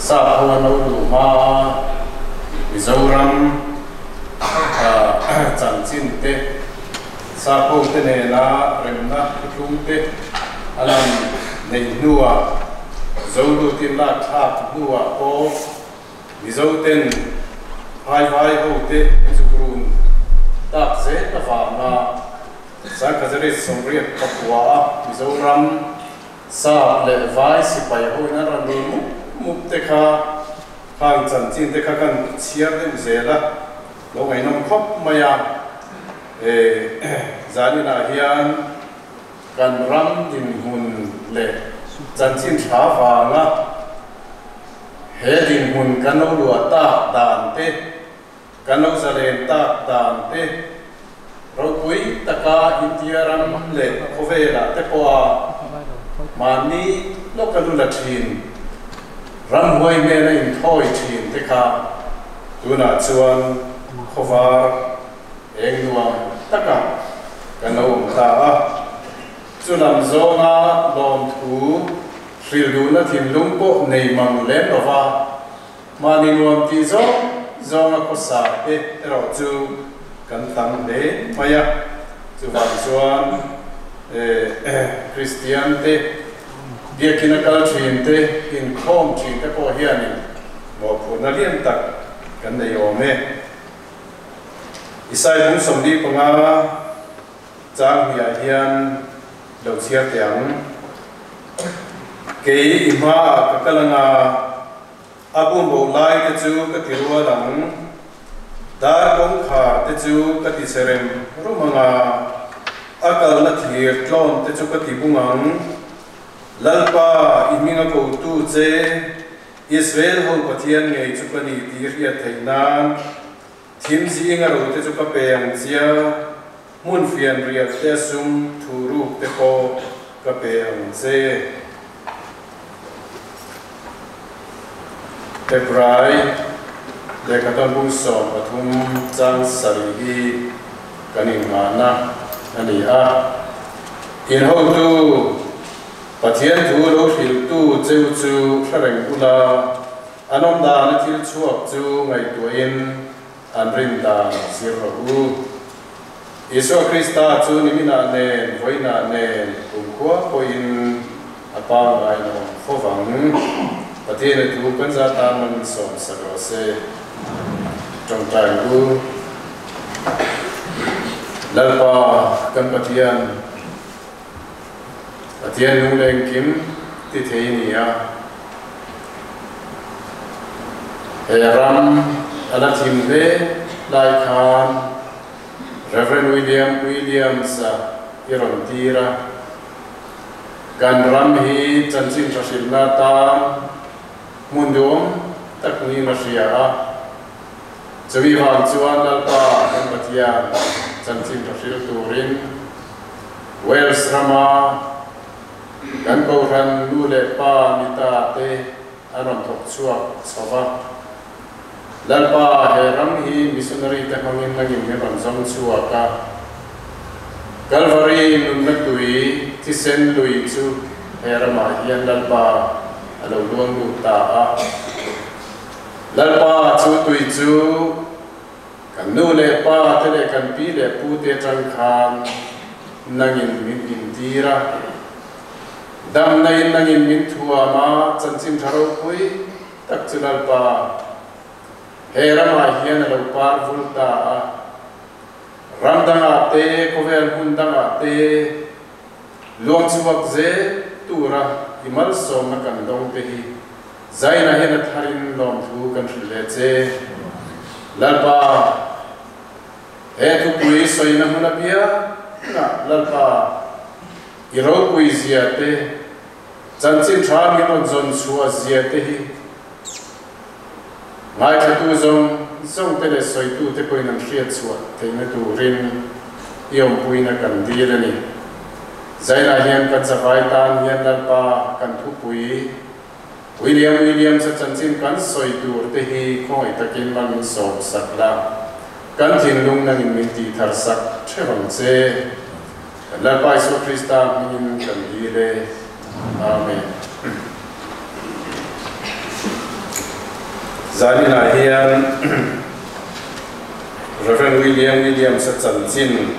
Sap ho an lo luh hma a Mizoram chanchin te, sap ho te nena remna thuthlung te a lan neih hnuah Zolutin lak thlak hnuah pawh Mizo ten phaivai ho te an zuk run tak zel avanga Sangkhazarit 89 a Mizoram Sap leh vai sipai ho in an rawn rul mup mup te kha khang chanchin te kha kan chhiar deuh zel a, lo ngaihnawm khawp mai a. E zaninah hian kan ram dinhmun leh chanchin tha vanga he dinhmun kan lo luah tak dan te, Kan lo zalen tak dan te, ropui taka India ram leh khawvelah te pawha mahni lawka lu la thin, ramhuai hnena inthawi thin te kha tunah chuan khawvar eng nuam taka kan lo awm ta a. Chu lam zawnga lawmthu hrilh duhna thinlung pawh nei mang lem lova, Mahni nuam tih zawng zawnga khawsa te erawh chu kan tam hle mai a, chuvang chuan Kristian te, biakina kal thin te, inkhawm thin te pawh hianin mawhphurhna lian tak kan nei awm e. Isai bung 45 chang hniah hian lo chhiar teh ang. Kei i hmaah ka kal anga. A bumboh lai te chu ka ti rual ang, dar kawngkhar te chu ka ti che rem rum ang a, a kalna thir tlawn te chu ka ti bung ang. Lalpa, i hming a kotu che, Israel ho Pathian ngei chu ka ni tih i hriat theih nan, thim zinga ro te chu ka pe ang chia, hmun fian riat te sum thu ruk te pawh ka pe ang che. Hebrai lehkha bung 13 chang sarih hi kan inngahna a ni a. In hotu, Pathian thu lo hrilhtu cheu chu hre reng ula, an awm dana thil chhuak chu ngaihtuahin an rin dan zir rawh u. Isua Krista chu niminah nen, vawiinah nen, kumkhua pawhin a pangngai la awm fo vang. Pathian thu kan za tan man sawmsak rawh se. Tawngtai u. Lalpa kan Pathian, Pathian nung leh engkim ti thei a ni a. He ram a la thim hle lai khan Rev. William Williams-a i rawn tir a. Kan ram hi chanchin tha hrilhna atan hmun duhawm tak niin a hria a. Chumi vang chuan Lalpa kan Pathian chanchin tha hrilh turin Wales rama Kan Kohhran nu leh pa ni ta te an rawn thawk chhuak chho va. Lalpa, he ram hi missionary te hmangin nangin min rawn zawng chhuak a. Kalvari nunna tui thisen lui chu he ramah hian Lalpa a lo luang lut ta a. Lalpa, chu tui chu kan nu leh pa te leh kan pi leh pu te atang khan nangin min intir a, damna in nangin min thuam a, chanchin tha ropui tak chu Lalpa he ramah hian a lo par vul ta a, ram dangah te, khawvel hmun dangah te luang chhuak zel tura i malsawmna kan dawng te hi Zaina hian a tharin lawmthu kan hrilh leh che. Lalpa. He thupui sawina hmun apiangah Lalpa i ropui zia te, chanchin tha min rawn zawn chhuah zia te hi ngaithlatu zawng zawng te leh sawitu te pawhin an hriat chhuah theihna turin i awmpuina kan dil a ni. Zainah hian kan zavai tan hian Lalpa kan thupui William Williams-a chanchin kan sawi tur te hi khawngaih takin man min sawm sak la, kan thinlung nangin min tih thar sak theuh ang che. Kan Lalpa Isua Krista hmingin kan dil e. Amen. Zaninah hian Rev. William Williams-a chanchin,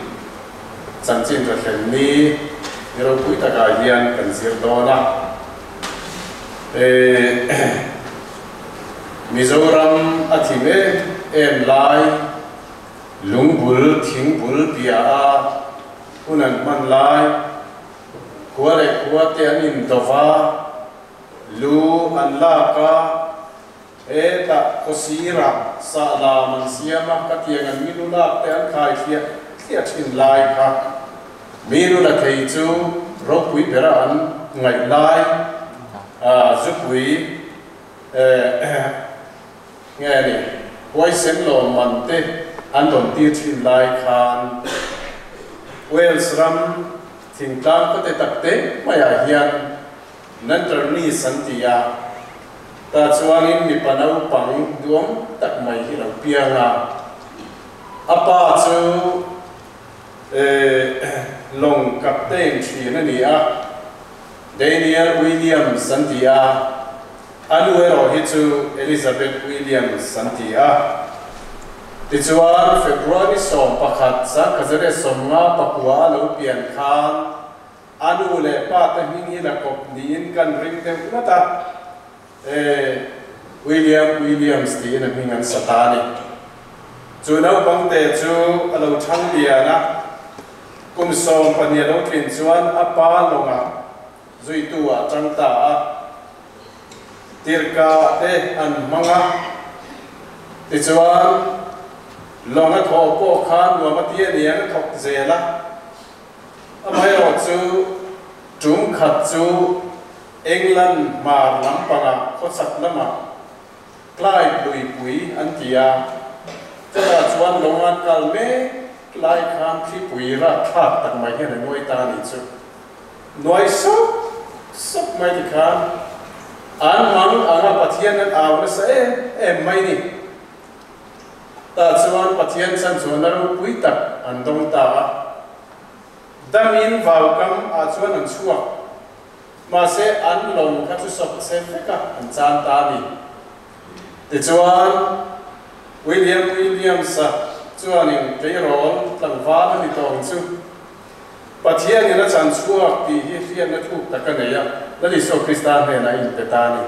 chanchin tha thlen ni ni ropui takah hian kan zir dawn a. Mizoram a thim em em lai, lungbul, thingbul bia a hun an hman lai, khua leh khua te an indo va, Lu an lak a, hetah khawsirah sahlam an siam a, ka tiang an mi lu lak te an khai thliah thliah thin lai kha. Mi lu la thei chu ropui bera an ngaih lai zupui nge ni huaisen lawmman te an rawn tir thin lai khan Wales ram thingtlang khawte takte maiah hian Nanternis an ti a, tah chuanin mipa naupang duam tak mai hi lo piang a, a pa chu lawng captain thin a ni a, Daniel Williams an ti a, a nu erawh hi chu Elizabeth Williams an ti a. Tichuan February 11, 1959 a lo pian khan, A nu leh pa te hming hi la kawp niin kan ring deuh ngawt a, e, William Williams tiin a hming an sa ta a ni. Chu naupang te chu a lo thang lian a, kum 12 a lo tlin chuan a pa lawngah zuitu ah tang ta a, tirka te an hmang a, tichuan lawng a thawh pawh kha nuam a ti a niang a thawk zel a. Amaherawh chu tum khat chu England hmar lampangah khawchhak lamah Clyde luipui an ti a, chutah chuan lawng an kal mek lai khan thlipui rahthlak tak mai hian a nuai ta a nih chu. Nuai sawp sawp mai ti khan an mang anga Pathian an au nasa em em mai ni. Tah chuan Pathian chan chuan a ropui tak an dawng ta a. Damin vaukam ah chuan an chhuak. Mahse an lawng kha chu sawp che vek a, an chan ta a ni. Tichuan William Williams-a chuanin tleirawl tlangval a ni tawng chu Pathianin a chan chhuak tih hi hriatna thuk tak a nei a, Lal Isua Krista hnenah a inpe ta a ni.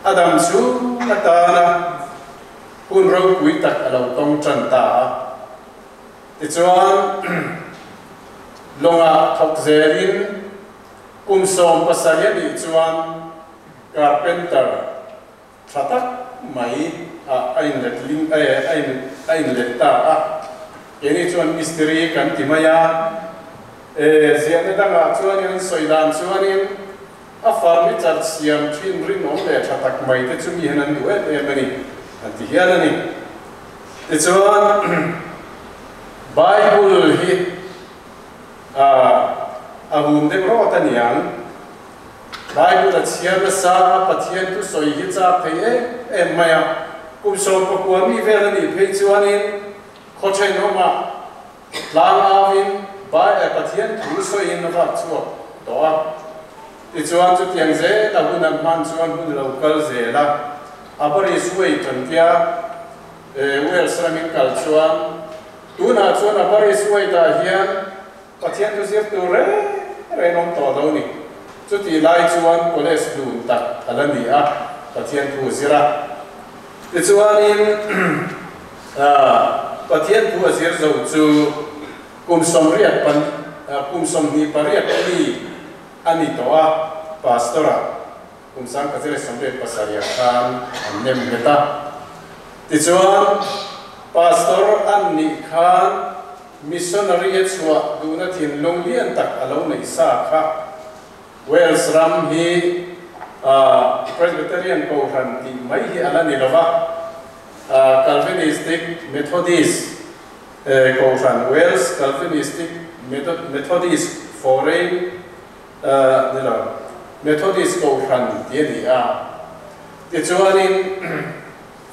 A dam chhung atana hun ropui tak a lo tawng tan ta a. Tichuan, lawngah thawk zelin kum 17 a nih chuan carpenter tha tak mai ah a inlet ling a inlet ta a. Keini chuan mistiri kan ti mai a. Ziahna dangah chuanin an sawi dan chuanin A furniture siam thin rinawm leh tha tak mai te chu mi hian an duh em em a ni, an ti hial a ni. Tichuan, Bible hi a hum deuh rawt a niang. Bible a chhiar nasa a, Pathian thusawi hi chak thei em em mai a. Kum 19 mi vel a nih phei chuanin khaw thenawmah Tlang auin Pathian thu sawiin a vak chhuak tawh a. Tichuan chutiang zel a hun an hman chuan hun lo kal zel a. Abaris Way kan tia Wales ramin kal chuan tunah chuan Abaris Way ah hian Pathian thu zir tur reng reng awm tawh lo ni. Chutih lai chuan college dun tak a la ni a, Pathian thu zir a. Tichuanin Pathian thu a zir zo chu kum 80 pan kum 28 mi a ni tawh a, Pastor-ah kum 1987 khan an nem nghet a. Tichuan Pastor an nih khan Missionary a chhuah duhna thinlung lian tak a lo neih sa kha. Wales ram hi Presbyterian Kohhran tih mai hi a la ni lo va, Calvinistic Methodist Kohhran, Wales Calvinistic Methodist Foreign ni lo, Methodist Kohhran tih a ni a. Tichuanin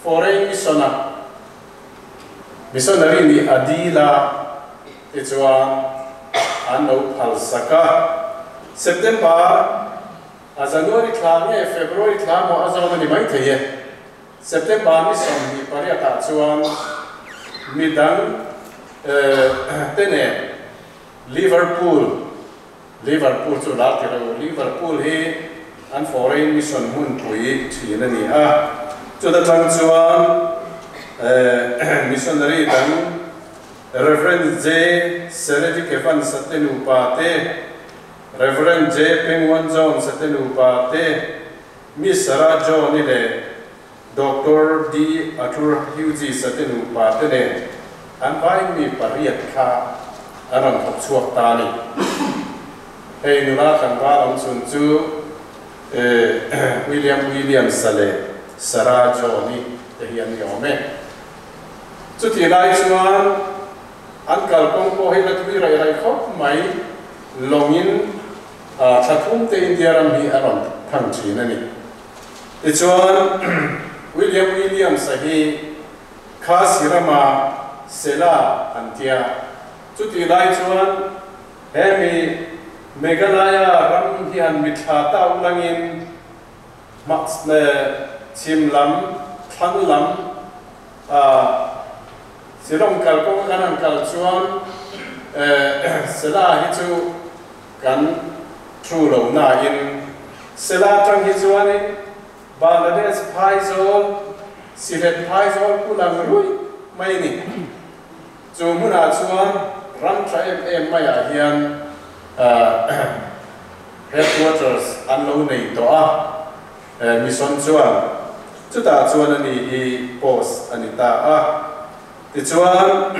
Foreign Mission-a Missionary nih a dil a, tichuan an lo phal sak a. September a January thla nge February thla maw a zawm a ni maithei e. September ni 28 ah chuan midang te nen Liverpool, Liverpool chu lar ti lo, Liverpool hi an foreign mission hmunpui thin a ni a, chuta tang chuan missionary dang Rev. J. Seredic Evans-a te nupa te, Rev. J. Pengwan Jones-a te nupa te, Miss Sarah John-i leh Doctor D. Arthur Hughes-a te nupa te nen an vai mi pariat kha an rawn thawk chhuak ta a ni. Hei nula tlangval awm chhun chu William Williams-a leh Sarah John-i te hi an ni awm e. Chutih lai chuan an kalkawng pawh hi la tui raih raih khawp mai lawngin thla thum te India ram hi a rawn thang thin a ni. Tichuan William Williams-a hi Khasi rama Sela an tia. Chutih lai chuan hemi Meghalaya ram hian mithla ta ulangin Chhim lam, thlang lam a Shillong kalkawng kan han kal chuan Sela hi chu kan thu lo nain Sela atang hi chuanin Bangladesh phaizawl, Sylhet phaizawl pu lang ruih mai a ni. Chu hmunah chuan ram tha em em maiah hian Headquarters an lo nei tawh a, Mission chuan chutah chuan a ni hi post a ni ta a. Tichuan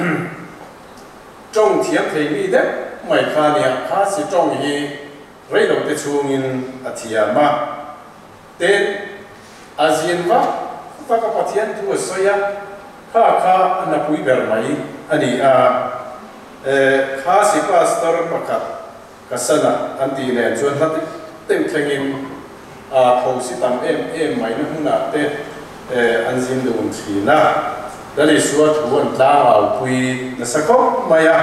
tawng thiam thei mi deuh mai kha nia, kha si tawng hi reilote chhungin a thiam a. Tin, a zin vak vak a Pathian thu a sawi a, kha kha a napui ber mai a ni a. Kha si pastor pakhat ka sana an tih nen chuan hla deuh deuh thlengin a tho si tam em em mai na hmunah te an zin dun thin a. Lal Isua thu an tlangau pui nasa khawp mai a.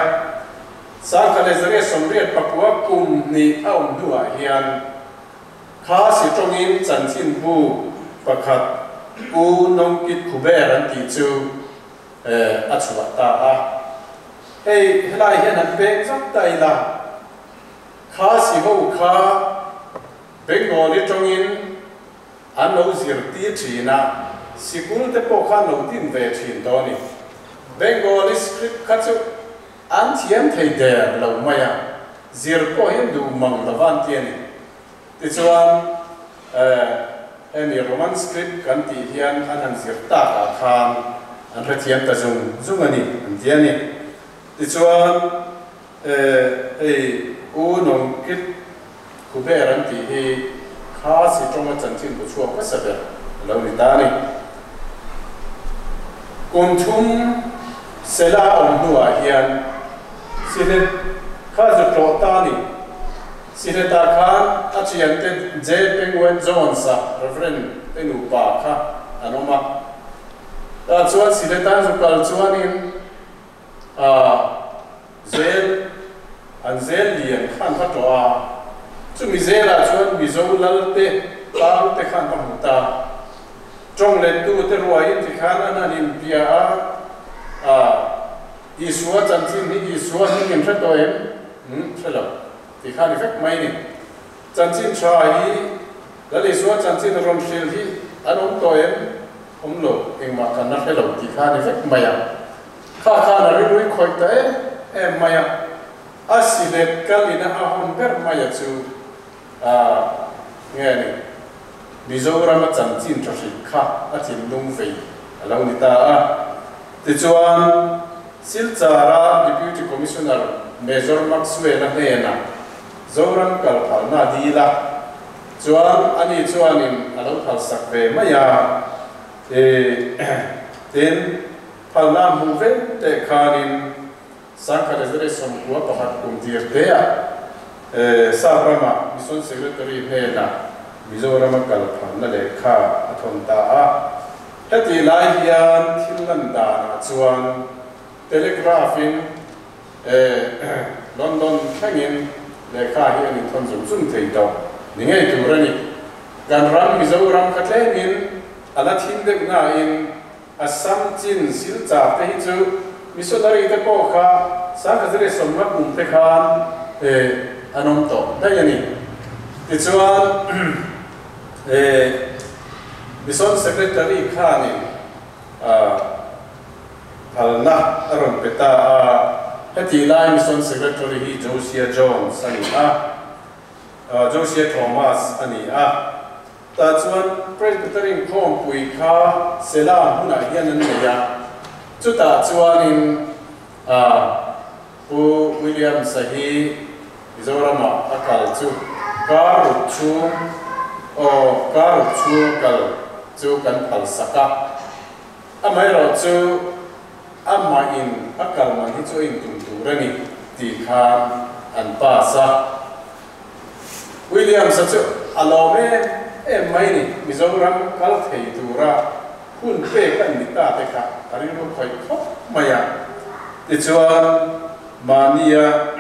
Sangkhat leh 189 kum hnih a awm hnuah hian Kha si tawngin chanchinbu pakhat Pu Nongkit Khuber an tih chu a chhuah ta a. Hei helai hian an peng zauh ta ila, kha si ho kha Bengali tawngin an lo zirtir thin a, sikul te pawh kha an lo din ve thin tawh a ni. Bengali script kha chu An thiam thei der lo mai a, zir pawh hi an duh mang lo va an ti a ni. Tichuan, hemi Roman script kan tih hian an han zir tak ah khan an hrethiam ta zung zung a ni an ti a ni. Tichuan, hei U Nongkit Khuber an tih hi kha si tawnga chanchin bu chhuak hmasa ber a lo ni ta a ni. Kum thum Sela a awm hnuah hian Sylhet kha zu tlawh ta a ni. Sylhetah khan a thiante J. Penguin Jones-a Reverend te nupa kha an awm a. Tah chuan Sylheta zu kal chuanin a Zel, an zel lian khan va tawh a, chumi zelah chuan Mizo lal te, tlang te khan va hmu ta. Tawng lettu te ruaiin tikhan an han inbia a, a, Isua chanchin hi Isua hming in hre tawh em? Umm, hre lo. Tikhan i vek mai ni. Chanchin tha hi, Lal Isua chanchin rawn hril hi an awm tawh em? Awm lo, engmah kan la hre lo tikhan i vek mai a. Kha khan a rilru khawih ta em em mai a, a silet kal ina a hawn ber mai a chu a nge ni, Mizoram a chanchin tha hrilh kha a thinlung vei a lo ni ta a. Tichuan, Silchara Deputy Commissioner Major Maxwell-a hnenah Zoram kal phalna a dil a, chuan ani chuanin a lo phalsak ve mai a, tin, Phalna hmuh vek teh khanin 1991 kum tir teah Sap rama Mission Secretary hnenah Mizorama kal phalna lehkha a thawn ta a. Hetih lai hian thil lan danah chuan telegraph-in London thlengin lehkha hi an inthawn zung zung thei tawh ni ngei tur a ni. Kan ram Mizoram kha tlemin. a la thim deuh nain Assam chin Silchar te hi chu missionary te pawh kha Sangkhazari sawmnga kum te khan an awm tawh daih a ni. Tichuan Mission Secretary khanin phalna a rawn pe ta a, hetih lai Mission Secretary hi Josiah Jones a ni a, Josiah Thomas a ni a. Tah chuan Presbytery inkhawmpui kha Sela hmunah hian an nei a, chutah chuanin Pu Williams-a hi Mizoramah a kal chu kar ruk chhung aw kar ruk chhung kal chu kan phal sak a, amaherawh chu amahin a kal man hi chu a intum tur a ni tih khan an pass a. Williams-a chu a lawm em em mai ni, Mizoram kal thei tura hun pek an ni ta te kha a rilru khawih khawp mai a. Tichuan, mahnia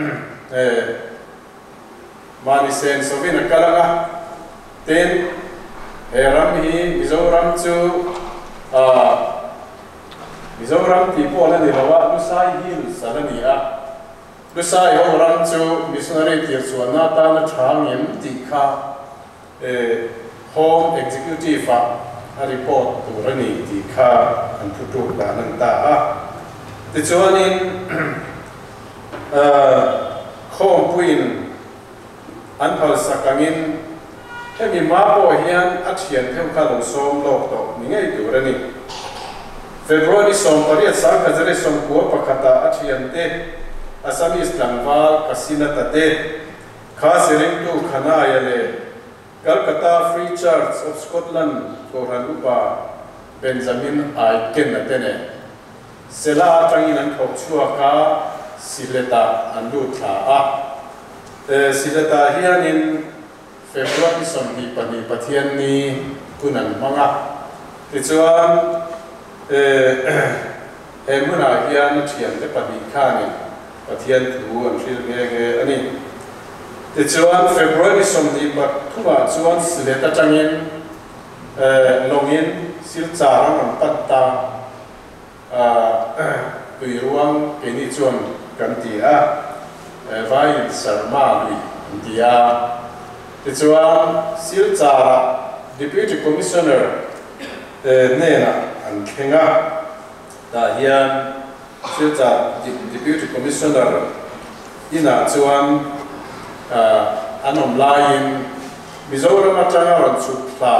mahni sen sawin a kal ang a, tin, he ram hi Mizoram chu Mizoram tih pawh la ni lo a, Lusai Hills a la ni a. Lusai ho ram chu missionary tir chuanna atana tha ngem tih kha Home Executive ah a report tur a ni tih kha an thu tuk dan an ta a. Tichuanin khawmpuiin an phalsak angin hemi hma pawh hian a thian theuh kha lo sawm lawk tawh ni ngei tur a ni. February 18 1991 a thiante Assamese tlangval Kasinata te, Khasi ringtu Khanaya leh Calcutta Free Church of Scotland Kohhran upa Benjamin Aitken-a te nen Sela atangin an thawk chhuak a, Sylhet-ah an lut thla a. Sylhet-ah hianin February 22 Pathianni hun an hmang a. Tichuan, he hmunah hian a thiante pahnih khanin Pathian thu an hrilh nghe nghe a ni. Tichuan, February 23 ah chuan Sylhet atangin lawngin Silchar an rawn pan ta a, tui ruang keini chuan kan ti a, vaiin Sarma lui an ti a. Tichuan, Silchar-ah Deputy Commissioner hnenah an thleng a, tah hian Silchar Deputy Commissioner inah chuan an awm laiin Mizoram atanga rawn chhuk thla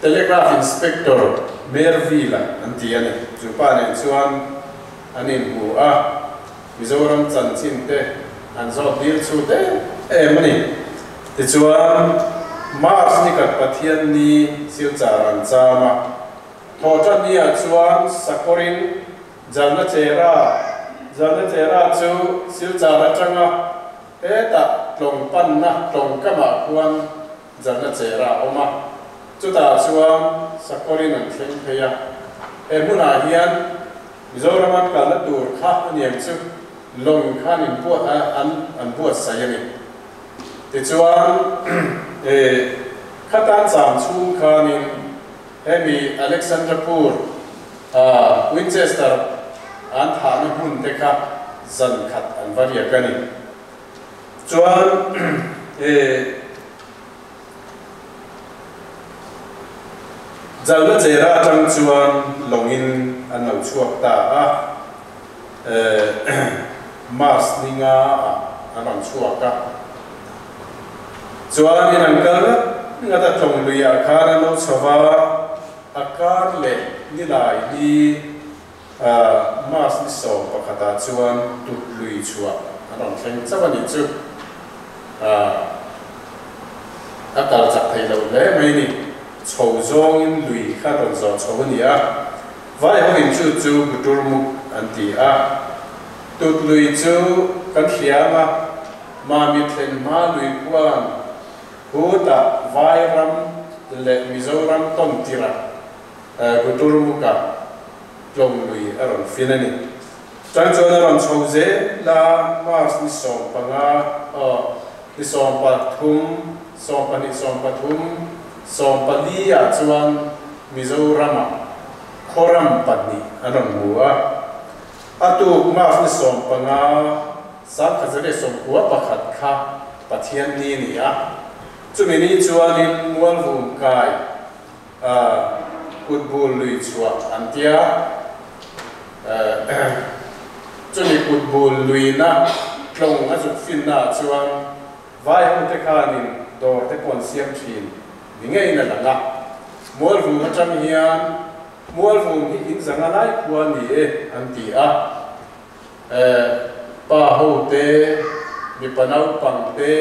Telegraph Inspector Merville-a an ti a ni. Chu pa nen chuan an inhmu a, Mizoram chanchin te an zawt dil chhut em em a ni. Tichuan, March ni khat Pathian ni Silchar an cham a, Thawhṭanni-ah chuan Sakawrin Jalna Chera, Jalna Chera chu Silchar atanga hetah tlawng panna tlawng kamah khuan Jalna Chera a awm a, chutah chuan Sakawrin an thleng phei a. He hmunah hian Mizoram an kalna tur kha a niang chu lawng khan in buat a, an an buatsaih a ni. Tichuan, khatan cham chhung khanin Hemi Alexandrapur a Winchester an thahna hmun te kha zan khat an va riak a ni. Chuan e Jalna Chera atang chuan lawngin an lo chhuak ta a, e Mars ni nga ah an rawn chhuak a. Chuan in an kal ngat ngat a tlawng lui ah khan an lo chho va, a kar leh nilai hi Mars ni 11 ah chuan tut lui chhuah an rawn thleng chauh a nih chu. A kal chak thei lo hle mai ni. Chho zawngin lui kha rawn zawh chho a ni a, vai ho in chu chu Guturmuk an ti a. Tut lui chu kan hliam a. Mami thlen hma lui khuan Hutah Vairam leh Mizoram tawn tirah Guturmuka tlawng lui a rawn fin a ni. Chang chuan a rawn chho zel a, March ni 15, aw, ni 13. 12, 13, 14 ah chuan Mizoramah khawram pahnih an rawn hmu a. A tuk March ni 15, 1991 kha Pathian ni a ni a. Chumi ni chuanin Mualvum kai kutbul lui chhuah an tia. Chumi kutbul luina tlawng a zuk finnaah chuan Vai ho te khanin dawr te pawh an siam thin ni ngeiin a lang a. Mualvum atang hian Mualvum hi in zanga lai khua ni e an ti a. Pa ho te, mipa naupang te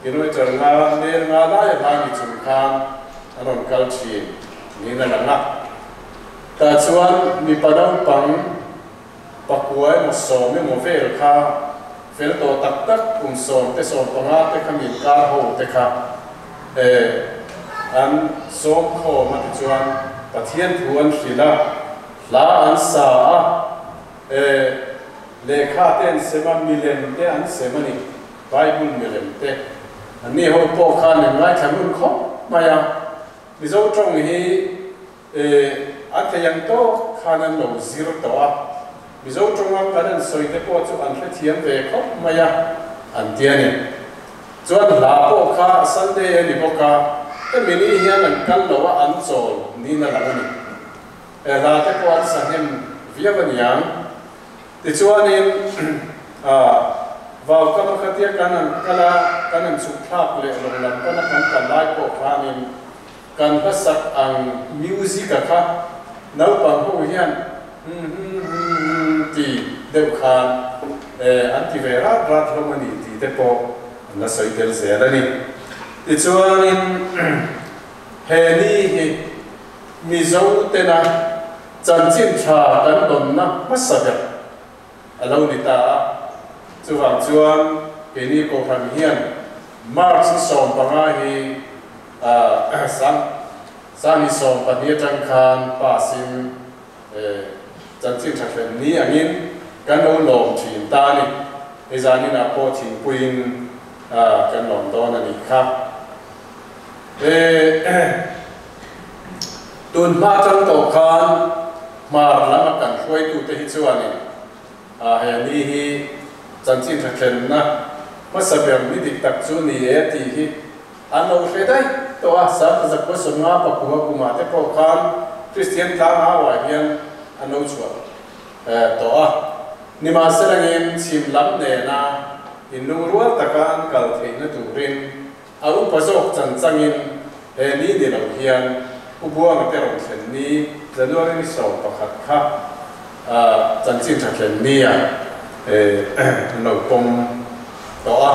kilometer nga mel nga lai a hla ni chung khan an rawn kal thin niin a lang a. Tah chuan mipa naupang Pakua emaw 10 emaw vel kha fel tawh tak tak kum 10 te 15 te kha min kar ho te kha e an sawm khawm a tichuan Pathian thu an hrilh a, hla an sa a, e lehkha te an sem a, milem te an sem a ni, Bible milem te. Anni ho pawh khan an ngaithla ngun khawp mai a, Mizo tawng hi E, a thei ang tawk khan an lo zir tawh a, Mizo tawnga kan an sawi te pawh chu an hrethiam ve khawp mai a, an ti a ni. Chuan hla pawh kha Sunday a ni bawk a, hemi ni hian an kal lo a, an chawl niin a lang a ni. E, hla te pawh an sa hnem viau a niang. Tichuanin, a, Vaukama khatia kan an kal a, kan an chhuk thlak leh lo lam pana kan kal lai pawh khanin, Kan hlasak ang music a kha naupang ho hian hum hum hum hum ti deuh khan an ti ve rat rat hlawm a ni tih te pawh an la sawi tel zel a ni. Tichuanin he ni hi Mizo tena chanchin tha kan dawnna hmasa ber a lo ni ta a. Chuvang chuan keini Kohhran hian March ni 15 hi Sanghi 12 atang khan pass-in chanchin tha hlen ni angin kan lo lawm thin ta a ni. Hei zaninah pawh thingpuiin kan lawm dawn a nih kha. Tun hma atang tawh khan hmar lama kan hruaitute hi chuanin he ni hi chanchin tha thlenna hmasa ber ni dik tak chu ni e tih hi An lo hre daih tawh a, 1959 kumah te pawh khan Kristian tlangauah hian an lo chhuah tawh a. Nimahselangin chhim lam nena inlungrual taka an kal theihna turin a upa zawk chan changin he ni ni lo hian Pu Buanga te rawn thlen ni January ni 11 kha chanchin tha thlen nia an lo pawm tawh a.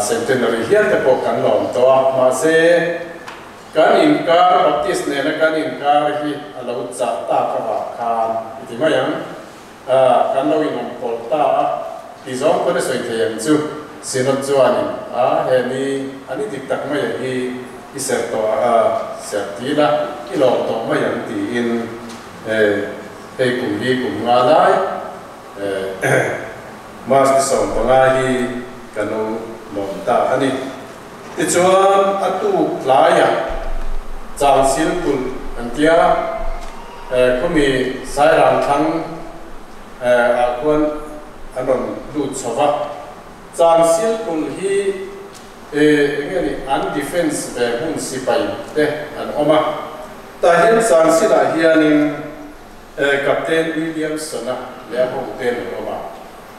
Centenary hial te pawh kan lawm tawh a, mahse kan inkar Baptist nena kan inkar hi a lo chah tak avang khan i ti mai ang, kan lo inawm pawlh ta a, ti zawng pawn a sawi thei ang chu, Synod chuanin a he ni an i dik tak mai a hi i serh tawh a, serh ti ila i lawm tawh mai ang tiin hei kum hi kum nga lai March ni 15 hi ka lo lawm ta a ni. Tichuan a tuk tlaiah Changsil kulh an tia, khawmi Sairang thlang ah khuan an rawn lut chho va. Changsil kulh hi eng nge ni an defence ve hmun sipai te an awm a. Tah hian Changsil ah hianin Captain Williamson-a leh a hoten an awm a.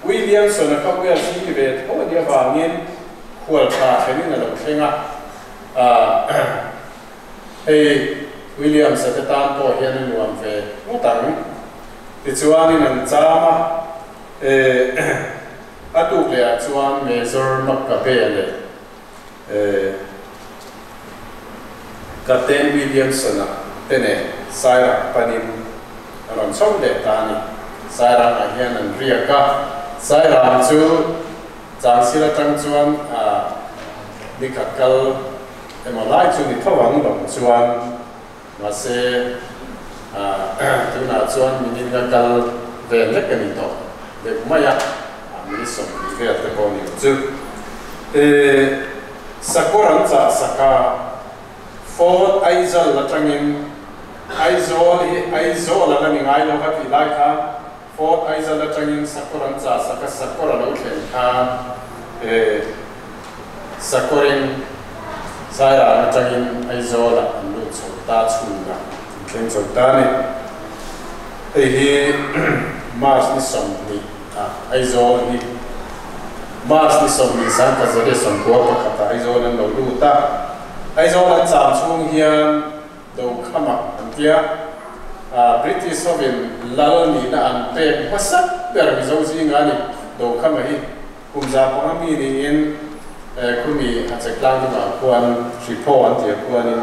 Williamson-a kha Welsh hi ni ve tho a nih avangin khual tha thlenin a lo thleng a. Hei Williams-a te tan pawh hian a nuam ve ngawt ang. Tichuanin an cham a, a tuk lehah chuan Major McCabe leh Captain Williamson-a te nen Sairang panin a rawn chho leh ta a ni. Sairangah hian an riak a, Sairang chu Changsil atang chuan ni khat kal emaw lai chu ni tho ang lawm chuan, mahse tunah chuan minute nga kal vel lek a ni tawh deuh mai a, minute 20 vel te pawh ni ang chu. Sakawr an chah sak a, Fort Aizal atangin Aizawl hi Aizawl a la ni ngai lo va tih lai khan Fort Aizal atangin sakawr an chah sak a, sakawr a lo thlen khan sakawrin Sairang atangin Aizawlah an lut chho ta chhunah an thleng chho ta a ni. Hei hi March ni 20 ah Aizawl hi March ni 20 1191 ah Aizawl an lo lut a, Aizawl an cham chhung hian Dokhama an tia British hovin lal nihna an pek hmasa ber Mizo zinga a ni. Dokhama hi kum 5 mi niin khumi a chek tlang dungah khuan Hriphaw an tih ah khuanin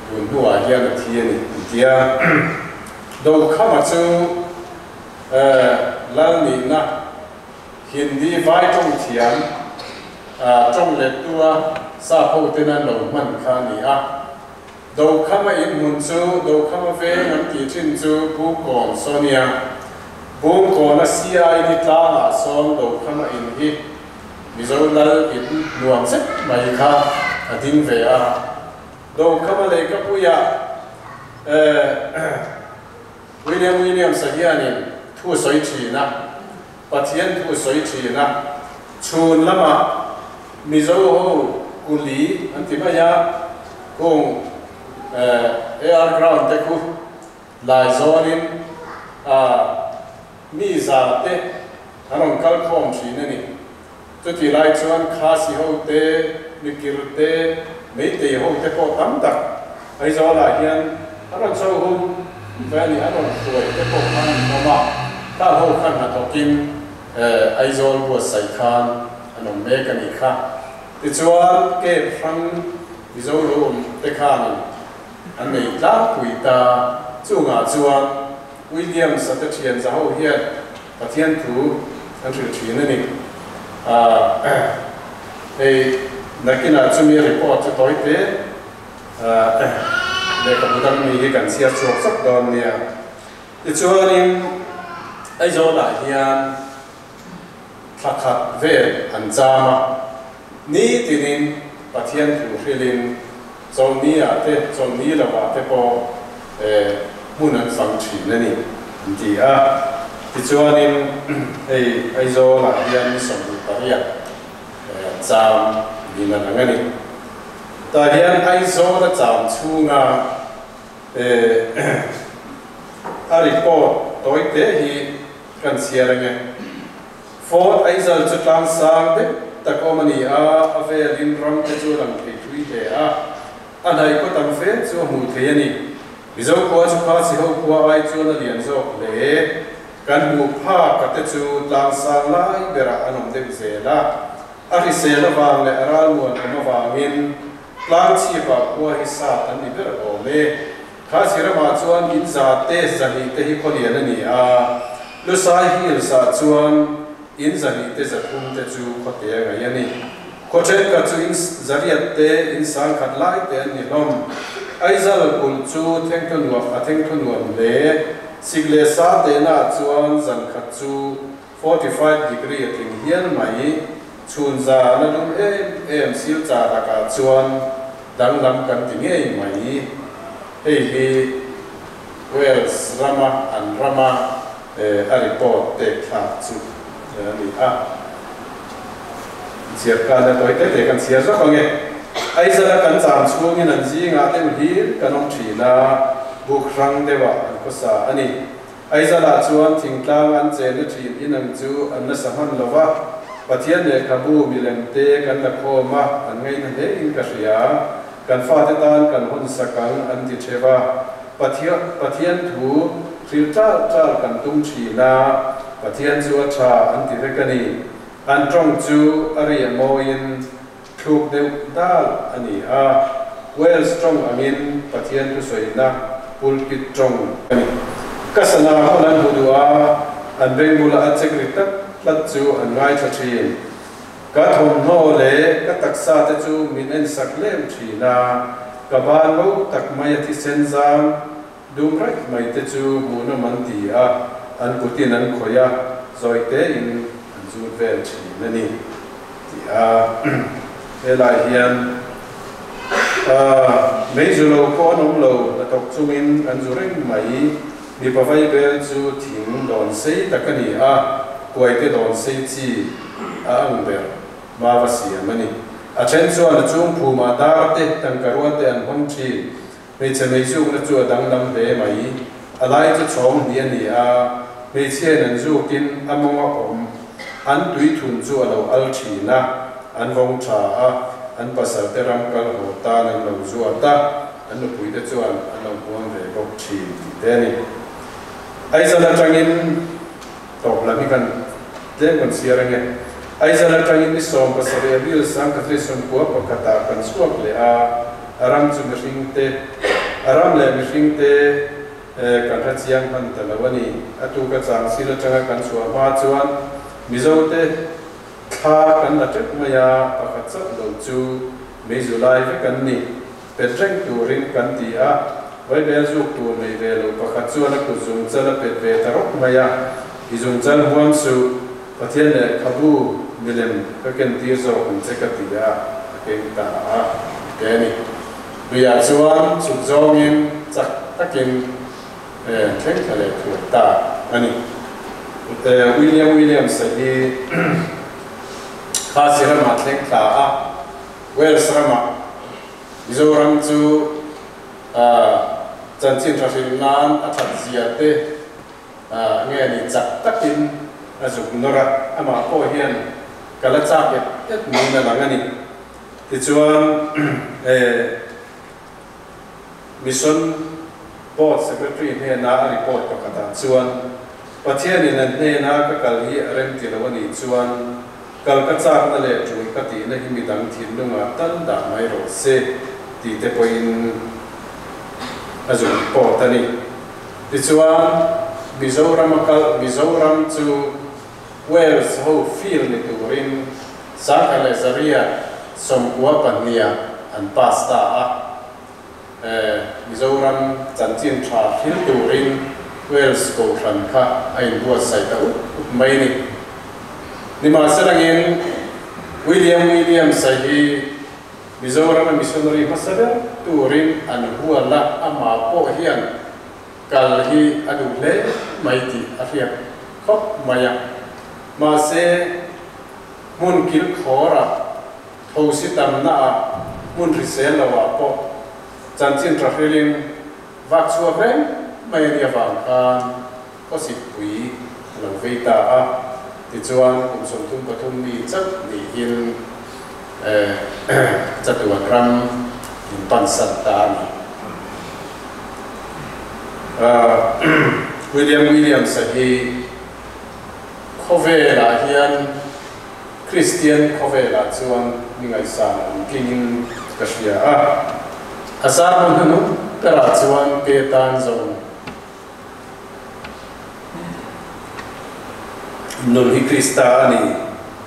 tun hnuah hian a thi a ni an tia. Dokhama chu lal nihna Hindi vai tawng thiam tawng lettua sap ho ten an lo hman kha a ni a. Dokhama inhmun chu Dokhama veng an tih thin chu Bungkawn saw nia. Bungkawna CID tlangah sawn Dokhama in hi Mizo lal in nuam zet mai kha a ding ve a. Dokhama lehkhapuiah William Williams-a hianin thu sawi thin a, Pathian thu sawi thin a, chhun lamah Mizo ho kuli an ti mai a, kung AR ground te khu lai zawnin mi za te an rawn kal khawm thin a ni. Chutih lai chuan Khasi ho te, Mikir te, Meitei ho te pawh tam tak Aizawlah hian an rawn chho hum ve a ni, an rawn hruai te pawh khan an awm a, khang ho khan hnathawkin Aizawl buatsaih khan an awm mek a nih kha. Tichuan Cape hrang Mizo lo awm te khanin an nei tlangpui ta, chungah chuan Williams-a te thian za ho hian Pathian thu an hrilh thin a ni. Hei nakinah chumi report chu tawi te lehkhabu dang mi hi kan chhiar chhuak chawp dawn nia. Tichuanin Aizawlah hian thla khat vel an cham a, nitinin Pathian thu hrilhin Chawlhni ah te, chawlhni lo ah te pawh hmun an fang thin a ni an ti a. Tichuanin hei Aizawl ah hian ni 28 cham niin a lang a ni. Tah hian Aizawl a cham chhunga a report tawi te hi kan chhiar ange. Fort Aizal chu tlang sang deuh tak awm a ni a, a velin ram te chu a lang thei thui hle a, a hnaih khaw tam fe chu a hmuh thei a ni. Mizo khua chu kha Siho khua ai chuan a lian zawk hle. Kan hmuh phak a te chu tlang sang lai berah an awm deuh zel a, a hrisel avang leh a ralmuan awm avangin tlang chhipah khua hi sat an ni ber awm e. Kha Siramah chuan in za te 200 te hi khawlian a ni a, Lusai Hills ah chuan in 200 te 300 te chu khawte a ngaih a ni. Khaw thenkhat chu in 800 te in 10,000 lai te an ni hlawm. Aizal kulh chu thengthaw nuam a thengthaw nuam hle. Sik leh sa tehna ah chuan zan khat chu 45 degree a tling hial mai. Chhun za na lum em em silchar lakah chuan danglam kan ti ngei mai. Hei hi Wales rama an rama a report pek thlak chu a ni a. Chhiar khan a tawi te te kan chhiar zawk ang e. Aizala kan cham chhungin an zingah deuh hlir kan awm thin a, buk hrang deuhah an khawsa a ni. Aizalah chuan thingtlang an chenna thin inang chu an nasa hman lo va, Pathian lehkhabu milem te kan la khawm a, an ngaihna hle in ka hria. Kan fate tan kan hawn sak ang an ti theuh a. Pathian thu hril tal tal kan tum thin a, Pathian chu a tha an ti vek a ni. An tawng chu a ri a mawiin thluk deuh dal a ni a, Wales tawng angin Pathian thusawina pulpit tawng a ni. Ka sana hun an hmu duh a, an beng bula a chek ri tlat tlat chu an ngaithla thin. Ka thawmhnaw leh ka taksa te chu min en sak lem thin a, ka ban mo tak mai a thisen zam dum raih mai te chu hmuhnawm an ti a, an kutin an khawih a, zawi tein an zut vel thin a ni. ti a. Helai hian mei zu lo pawh an awm lo, hnathawk chungin an zu reng mai. Mipa vaibel chu thing dawn sei tak a ni a, kuaite dawn sei chi a ang ber hma va siam a ni. A then chuan a chung phumah dar te, tangka te an hmang thin. Hmeichhe meizukna chu a danglam hle mai. A lai chu chhawng hnih a ni a, hmeichhiain an zukin a mawng a awm. An tui thun chu a lo al thin a, an vawng tha a, an pasal te ram kal haw tan an lo zuat a, an nupui te chuan an lo huam ve bawk thin tih te a ni. Aizawl atangin tawp lam hi kan tlem kan chhiar ange. Aizawl atangin ni 17 April 1991 ah kan chhuak leh a, a ram chu mihring te, a ram leh mihring te kan hre chiang hman ta lo a ni. A tuka chang sil atanga kan chhuah hma chuan Mizo te thla kan la tep mai a, pakhat chauh lo chu meizu lai vek an ni. Pet reng turin kan ti a, vaibel zuk tur nei ve lo pakhat chuan a kut zungchal a pet ve ta rawk mai a, I zungchal huam suh, Pathian lehkhabu milem ka ken tir zawk ang che ka ti a, a keng ta a te a ni. Luiah chuan chhuk zawngin chak takin thleng thla leh thuai ta a ni. William Williams-a hi Khasi ramah thleng thla a, Wales ramah Mizoram chu chanchin tha hrilh nan a that zia te nge ni chak takin a zuk nawr a, amah pawh hian ka la chak et et niin a lang a ni. Tichuan Mission Board Secretary hnena a report pakhatah chuan, Pathianin an hnena ka kal hi a remti lo a nih chuan kal ka chakna leh tul ka tihna hi midang thinlungah tal dah mai rawh se tih te pawhin a zuk report a ni. Tichuan, Mizoram a kal, Mizoram chu Wales ho field ni turin 1992 ah an pass ta a. Mizoram chanchin tha thil turin Wales kohhran kha a inbuatsaih ta up up mai a ni. Nimahselangin William Williams-a hi Mizorama missionary hmasa ber turin an hual a, amah pawh hian kal hi a duh hle mai tih a hriat khawp mai a. Mahse, hmun kilkhawrah Thosi tamnaah hmun hrisel loah pawh chanchin tha hrilin vak chhuak reng mai a nih avang khan khawsitpui a lo vei ta a, tichuan kum 33 mi chauh niin chatuan ram min pansan ta a ni. William Williams-a hi khawvelah hian Kristian khawvelah chuan mi ngaihsan awm tlingin ka hria a, a sermon hnuhnung berah chuan ke tan zawng nun hi Krista a ni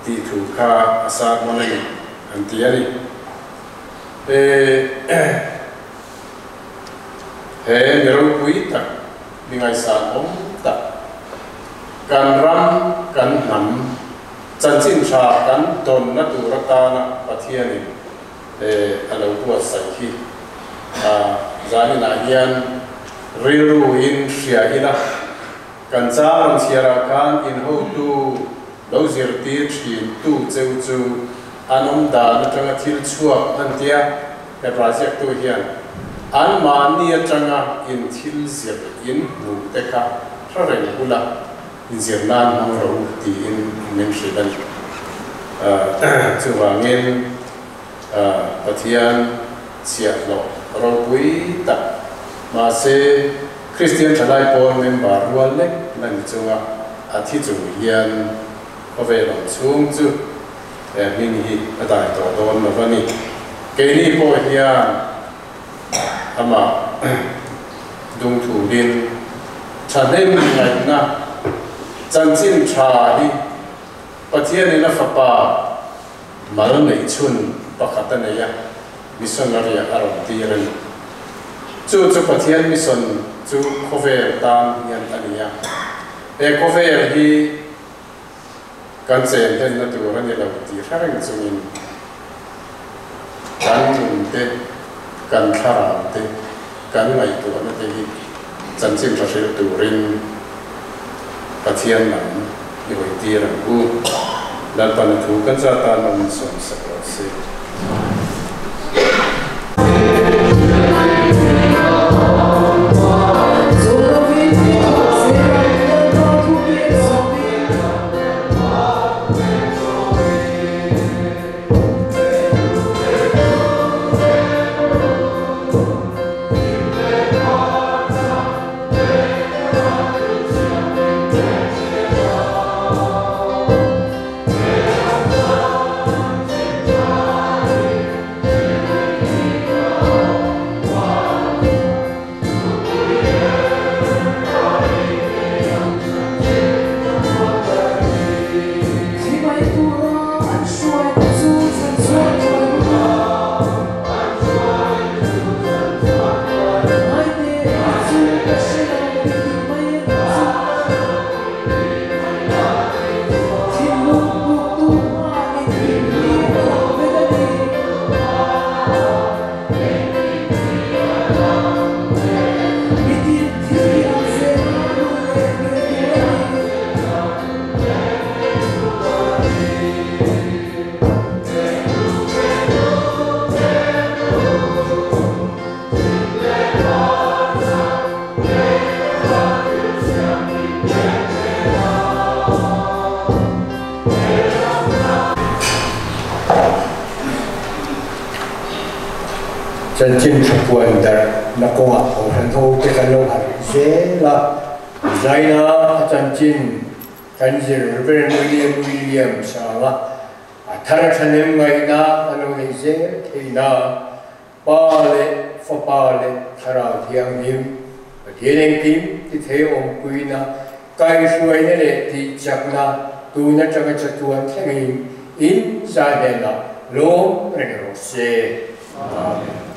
tih thu kha a sermon a ni an ti a ni. He mi ropui tak, mi ngaihsan awm tak, kan ram, kan hnam, Chanchin tha kan dawnna tur atana Pathianin a lo buatsaih hi zaninah hian rilruin hria ila, kan chang rawn chhiarah khan in hotu lo zirtir thin tu cheu chu an awm dan atanga thil chhuak an tia, he ziaktu hian anmahni atanga in thil zir in hmuh te kha hre reng ula. Inzir nan hmang rawh u tiin min hrilh a ni. Chuvangin Pathian chhiahhlawh ropui tak, mahse Kristian thalai pawl member rual lek la ni chunga a thi chung hian khawvel awm chhung chu he hming hi a dai tawh dawn lo a ni. Keini pawh hian amah dungthurin thahnem ngaihna chanchin tha hi Pathianin a fapa mal neih chhun pakhat a nei a, missionary a rawn tir a ni. Chu chu Pathian mission chu khawvel tan hian a ni a. He khawvel hi. kan chen hlenna tur a ni lo tih hre reng chungin kan nun te, kan thlarau te, kan ngaihtuahna te hi chanchin tha hrilh turin Pathian lam i hawi tir ang u. Lalpan a thu kan za tan awm sawmsak rawh se. Chanchin tha puan darh na kawngah Kohhran ho te kan lo harh zel a, Zaina a chanchin kan zir Reverend William Williams anga a thar a thahnem ngaihna kan lo neih zel theihna Pa leh Fapa leh Thlarau Thianghlim, Pathian engkim ti thei awmpuina, kaihhruaina leh tihchakna tun atanga chatuan thlengin in zai hnenah lawm reng rawh se. Amen.